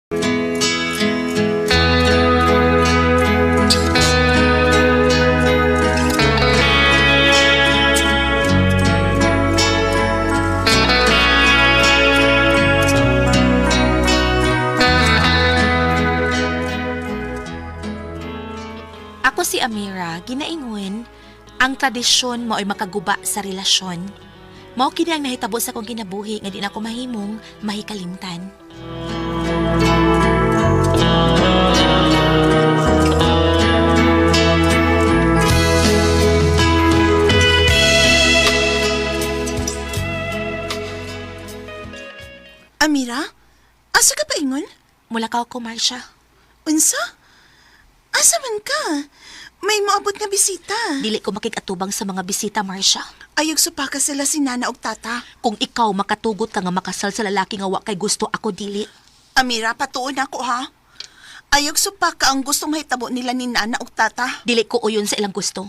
Ako si Amira, ginaingon, ang tradisyon mao'y makaguba sa relasyon. Mao kini ang nahitabo sa akong kinabuhi nga di na ako mahimong mahikalimtan. Amira? Asa ka pa ingon? Mula ka ako, Marcia. Unsa? Asa man ka? May moabot nga bisita. Dili ko makikatubang sa mga bisita, Marcia. Ayog supaka sila si Nana og Tata. Kung ikaw makatugot ka nga makasal sa lalaki nga wa kay gusto, ako dili. Amira, patuon ako ha. Ayog supaka ang gustong mahitabo nila ni Nana og Tata. Dili ko uyon sa ilang gusto.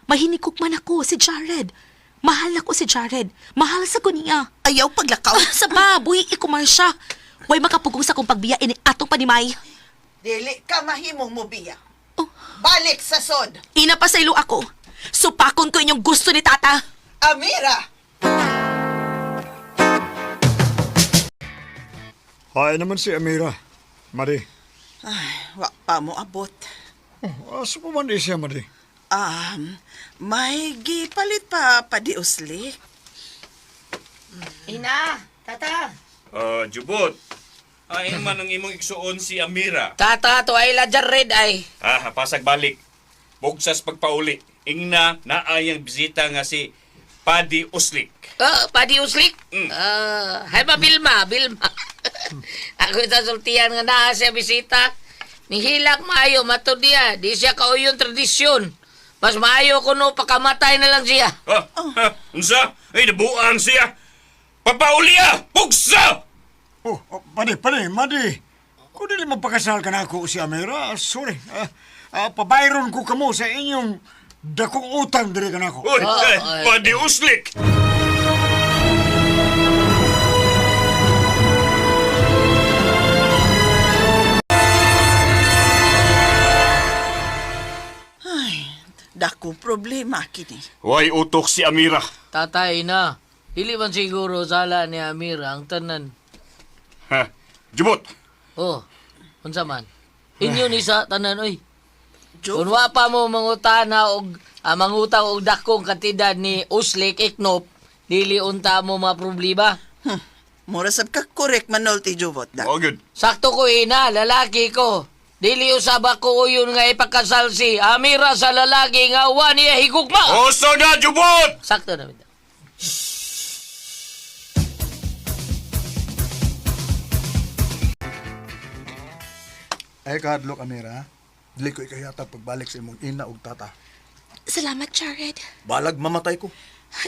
Mahinikok man ako si Jared. Mahal ako si Jared. Mahal sa ko niya. Ayaw paglakaw. Sa ba, buhi ko, Marcia. Way makapugong sa akong pagbiya ini atong panimay. Dili ka mahimong mubiya. Oh. Balik sa sod. Ina pa sa ilo ako. Supakon ko inyong gusto ni Tata. Amira! Hay naman si Amira. Mari. Ay, wa pa mo abot. Oh, asa pa man di siya, Mari? May gipalit pa pa di usli. Ina, tata. Ah, Jubot. Ay man ang imong igsuon si Amira. Tata, to ay la Jared ay. Ah, pasag balik. Bugsas pagpauli. Ingna naayang bisita nga si Padi Uslik. Oh, padi uslik. Mm. Ah, hay ba Bilma, Bilma. Ako ita sultian nga naa siya bisita. Nihilak maayo matud niya, di siya kauyon tradisyon. Mas maayo kuno pakamatay na lang siya. Ah, ah, unsa? Ay nabuang siya. Papauli ah! Bugsa! Oh, oh, padi, padi, Madi. Kung dili mapakasal ka na ako si Amira, sorry. Pabayron ko kamo sa inyong dakong utang diri ka nako. Uy, Oh, eh, ay. Padi Uslik. Ay, dako problema kini. Way utok si Amira. Tatay na, dili man siguro sala ni Amira ang tanan. Ha, Jubot. Oh, unsa man? Inyo ni sa tanan oy. Jo, Kung wa pa mo mangutana og mangutang og dakong kantidad ni Uslik Iknop, dili unta mo mga problema. Mura sab ka correct manol ti Jubot da. Oh, good. Sakto ko ina, lalaki ko. Dili usab ako uyon nga ipakasal si Amira sa lalaki nga wa niya higugma. Oso na, Jubot! Sakto na bitaw. Ay kahadlok Amira, dili ko ikahiyatag pagbalik sa imong ina ug tata. Salamat, Jared. Balag mamatay ko.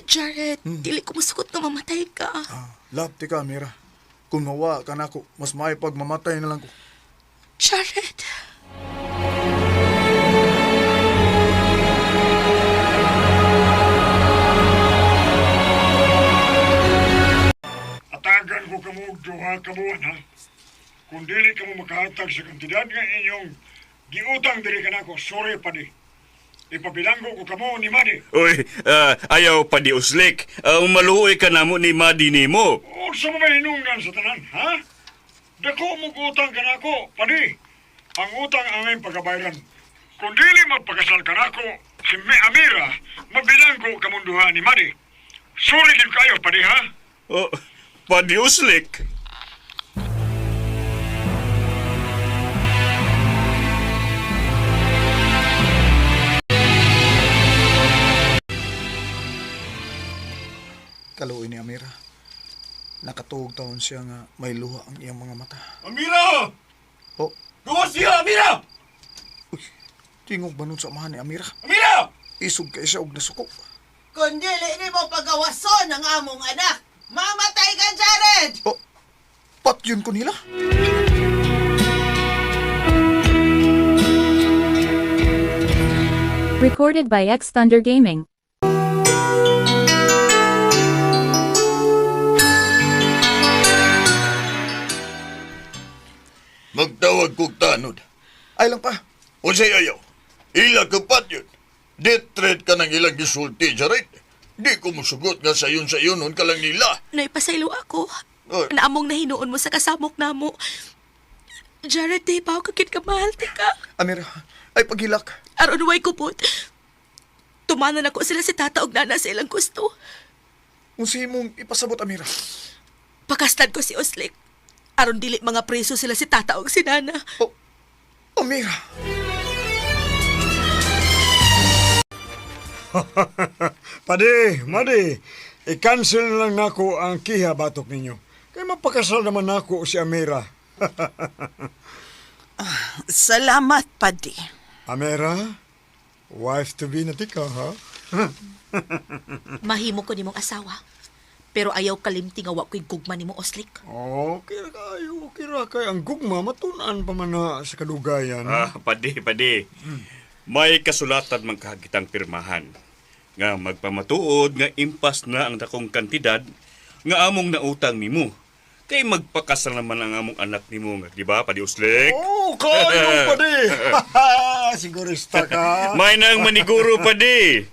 Jared, dili ko musugot nga mamatay ka. Ah, love ti ka Amira. Kung mawa ka nako, mas maayo pag mamatay na lang ko. Jared. Atagan ko kamo og duha ka buwan, ha? Kung dili kamo makahatag sa kantidad nga inyong giutang diri ka nako, sorry padi. Ipabilanggo ko kamo ni Madi. Uy, ayaw Padi Uslik. Umaluoy ka namo ni Madi nimo. Unsa mo may hinungdan sa tanan, ha? Dako mo utang ka nako, padi. Ang utang ang aming pagabayaran. Kung dili magpakasal ka nako, si Me Amira, mabilanggo kamunduha ni Madi. Sorry gid kayo, padi ha? Oh, Padi Uslik. Kaluoy ni Amira. Nakatuog taon siya nga may luha ang iyang mga mata. Amira! Oh, Gawas siya, Amira! uy, tingog ba nun sa amahan ni Amira? Amira! Isog kay siya og nasuko. Kung dili nimo pagawason ang among anak, mamatay ka, Jared! Oh, patyon ko nila. Recorded by X Thunder Gaming. Magtawag kog tanod. Ay lang pa. Unsay ayaw? Ila kapat yun. Death threat ka ng ilang gisulti, Jared. Di ko musugot nga sayon-sayonon ka lang nila. Naipasaylo ako. Oy. Naamong nahinuon mo sa kasamok namo. Jared, di ba ako kakit ka mahal, tika? Amira, ay paghilak. Aron way kupot. Tumanan ako sila si tata og nana sa ilang gusto. Unsa imong ipasabot, Amira? Pakastad ko si Oslik. Aron dili mga preso sila si tata og si nana. Oh, Amira. Padi, madi, i-cancel na lang nako ang kiha batok ninyo. Kay mapakasal naman nako si Amira. Salamat, padi. Amira, wife to be na tika, ha? Mahimo ko nimong asawa. Pero ayaw kalimti nga wa ko'y gugma nimo Oslik. Okay ra kayo, okay ra kay ang gugma matun-an pa man na sa kadugayan. Ah, padi, padi. May kasulatan man kahagitang pirmahan nga magpamatuod nga impas na ang dakong kantidad nga among nautang nimo. Kay magpakasal naman ang among anak nimo nga, di ba, padi uslik? Oh, kayo padi. Sigurista ka. May nang maniguro padi.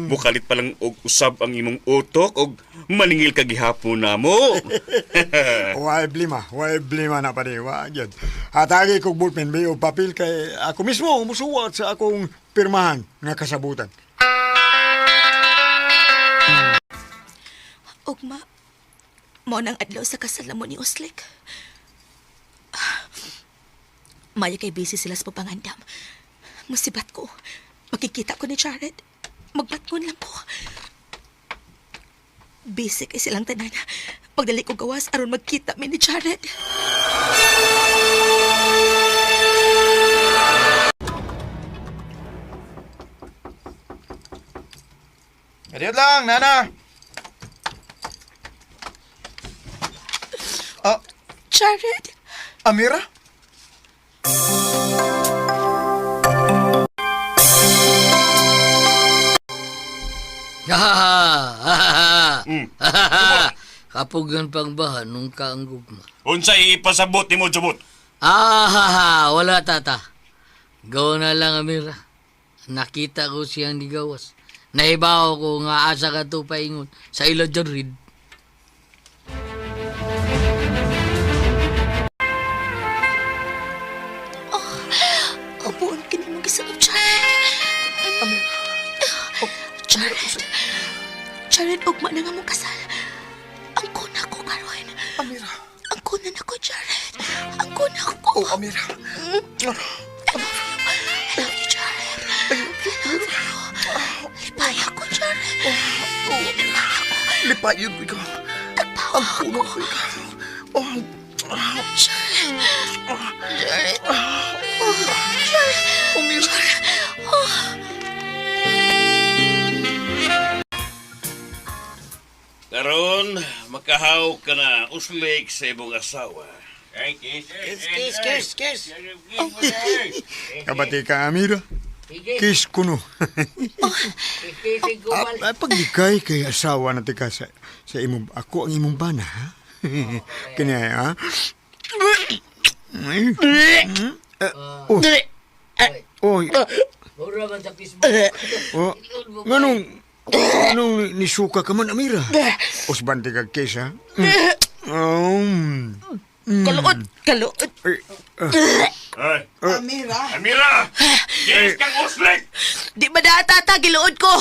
Bukalit pa lang og usab ang imong utok og maningil ka gihapon namo. Way blima, way blima na padi, wa gyud. Hatagi kog ballpen bi o papel kay ako mismo musuwat sa akong pirmahan nga kasabutan. Ugma, mao nang adlaw sa kasal namo ni Oslik. Maya kay busy sila sa pagpangandam. Musibat ko. Makikita ko ni Jared. Magbatngon lang ko. Busy kay silang tanan. Pagdali ko gawas aron magkita mi ni Jared. Kadiyot lang, nana. Ah, Jared! Amira? Kapugan pang bahan nung kaang gugma. Unsa ipasabot nimo jubot? Ah, wala tata. Gawa na lang, Amira. Nakita ko siyang nigawas. Nahibaw ko nga asa ka to paingon sa ila Jared. Upuan ka nimong gisulod, Jared. Jared. Jared, ugma na nga mong kasal. Ang kuna ko karon. Amira. Ang kuna na ko, Jared. Ang kuna ko. Oh, Amira. I love you. I love you, Jared. I love you. Lipay ako, Jared. Lipay ako. Lipayon ko ikaw. Tagpawa Ang puno ko ikaw. Oh, Jared. Jared. Oh, Jared. Amira. Oh. Karon, makahaw ka na uslik sa imong asawa. Ay, kiss. Kiss, kiss, kiss, kiss. Kabati ka, Amira. Kiss kuno. Kikisig ko Ah, paglikay kay asawa na tika sa imong ako ang imong bana, ha? Kini ha? Ay. Eh, Oh. Oh, Mura man sa Facebook. oh. Nganong nganong nisuka ka man, Amira? Usbante ka kiss, ha? Kaluot. Kaluot. Ay, Ay, Amira. Amira! Kiss kang uslik! Di ba na, tata? Giluod ko.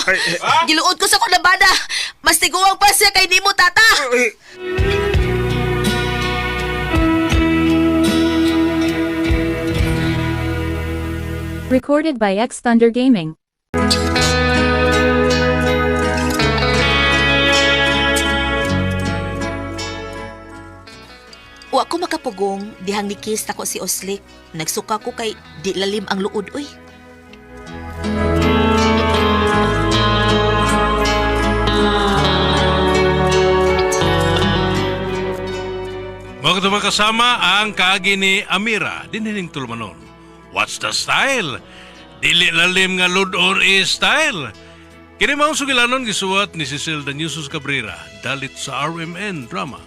Giluod ko sa kunabada. Mas tiguang pa siya kay nimo, tata. ay. Recorded by X Thunder Gaming. Wa ko makapugong dihang ni kiss nako si Oslik. Nagsuka ko kay di lalim ang luod oy. Mga katong kasama ang kaagi ni Amira dinhining tulumanon. What's the style? Dili lalim nga ludon is style. Kini maong sugilanon gisuwat ni Cecil Danyusos Cabrera dalit sa RMN Drama.